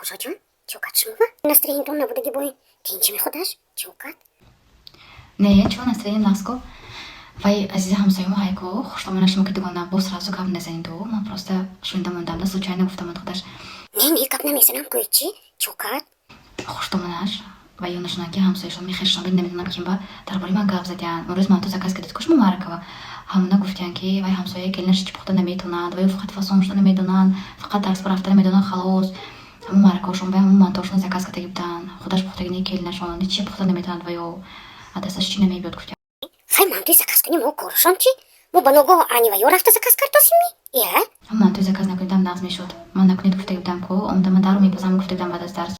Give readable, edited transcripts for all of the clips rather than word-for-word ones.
Пошоҷон, чокат, шумо настроение тон набудаги бои тинчими худаш чокат. Не, чо настроение нағз ко. Вай азиза ҳамсоямо ҳайко хуштомона, шумо ки дугона бо сразу гап назанед, ман просто шунида мондам да, случайно гуфтаманд худаш. Не, гап намезанам, гӯй чӣ, чокат? Хуштомонаш ва ё нашунан ки ҳамсояшон мехешон, намедонам ким ба дар бораи ман гап задиян. Он рӯз ман ту заказ кардед ку шумо Маракова, ҳамона гуфтиян, ки вай ҳамсояи келинаш чӣ пухта наметонад, вай фақат фасон шуда намедонанд, фақат дарс ба рафта намедонанд, халос. Ҳамон маракаошон ба ҳамон мантоошон заказ кардаги буданд, худаш пухтагини келинашон чӣ пухта наметонад ва ё дасташ чӣ намебиёд, гуфтиян. Хай, мантуи заказ кунем, мо коршон чӣ? Мо ба ногоҳ ани ва ё рафта заказ кардосими я. Мантуи заказ накунидам, нағз мешуд. Ман накунед гуфтаги будам ку, омда ман дару мепазам гуфта будам баъд аз дарс.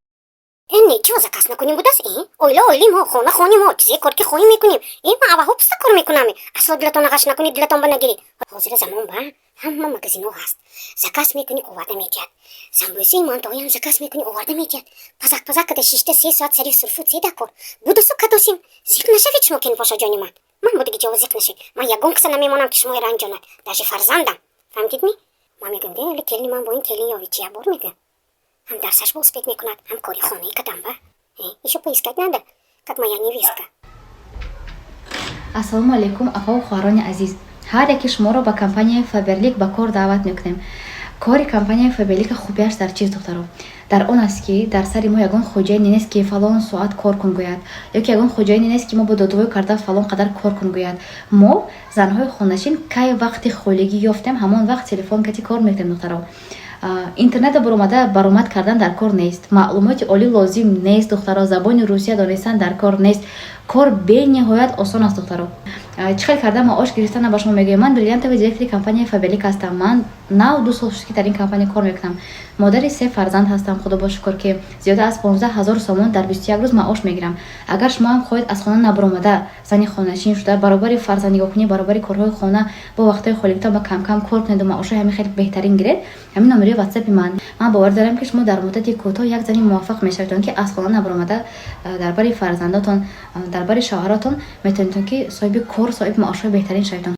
Э, не, чиво заказ накунем будас? Э, оила оили мо, хона хони мо, чизе кор ки хоҳӣ мекунем. Э, ман аввалҳо пуста кор мекунам. Асло дилатон ғаш накунед, дилатон ба нагиред. Ҳозира замон ба ҳама магазинҳо ҳаст, заказ мекунӣ, оварда метиҳад. Самбӯсаи мантоям заказ мекунӣ, оварда метиҳад. Пазак пазак када шишта 3 соат сари сурфуд седа кор будасу кадосим. Зиқ нашавед шумо, келинпошоҷони ман. Ман будаги ҷово зиқ нашавед. Ман ягон каса намемонам, ки шумои ранҷонад, даже фарзандам, фаҳмидидми? Ман мегӯям, де, оли келини ман бо ин келин ёви чи ябор мегӯям, ҳам дарсаш бо успеть мекунад, ҳам кори хонаи кадам ба ещё поискать надо, как моя невестка. Ассалому алайкум, апаву хоҳарони азиз! Ҳар яке шуморо ба компанияи Фаберлик ба кор даъват мекунем. Кори компанияи Фаберлика хубиаш дар чист, духтаро? Дар он аст, ки дар сари мо ягон хоҷаине нест, ки фалон соат кор кун гӯяд, ё ки ягон хоҷаине нест, ки мо бо додвой карда фалон қадар кор кун гӯяд. Мо, занҳои хонашин, кай вақти холигӣ ёфтем, ҳамон вақт телефон кати кор мекунем. Духтаро, интернета баромада баромад кардан дар кор нест, маълумоти олӣ лозим нест. Духтаро, забони русия донистан дар кор нест. Кор бениҳоят осон аст. Духтаро, чӣ хел карда маош гирифтана ба шумо мегӯям. Ман бриллиантовый директори компанияи Фаберлик ҳастам. Ман нав 2 сол шуд, ки дар ин компания кор мекунам. Модари се фарзанд ҳастам. Худо бо шукр, ки зиёда аз 15 000 сомон дар 21 рӯз маош мегирам. Агар шумо ҳам хоҳед аз хона набаромада, зани хонашин шуда, баробари фарзанднигоҳкунӣ, баробари корҳои хона, бо вақтҳои холигитон ба камкам кор кунеду маошҳои ҳамин хеле беҳтарин гиред, ҳамин номери ватсапи ман. Ман бовар дорам, ки шумо дар муддати кӯтоҳ як зани муваффақ мешавед, ки аз хона набаромада, дар бари фарзандотон, дар бари шавҳаротон метавонедон, ки соҳиби кор, соҳиби маошҳои беҳтарин шаведон.